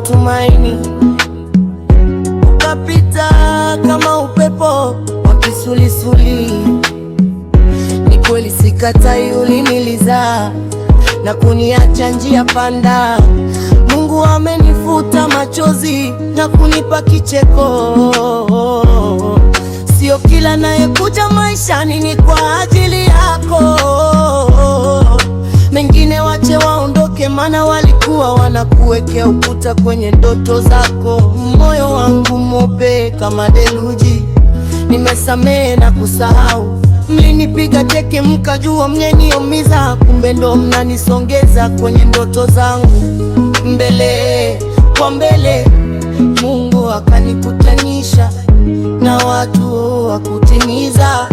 matumaini, ukapita kama upepo wa kisulisuli. Ni kweli sikatai, uliniliza na kuniacha njia panda. Mungu amenifuta machozi na kunipa kicheko. Sio kila nayekuja maishani ni kwa ajili yako. Mengine wache waondoke, maana walikuwa wanakuwekea ukuta kwenye ndoto zako. Moyo wangu mope kama deluji, nimesamehe na kusahau. Mlinipiga teke mkajua mnyeniumiza, kumbe ndo mnanisongeza kwenye ndoto zangu. Mbele kwa mbele, Mungu akanikutanisha na watu wa kutimiza.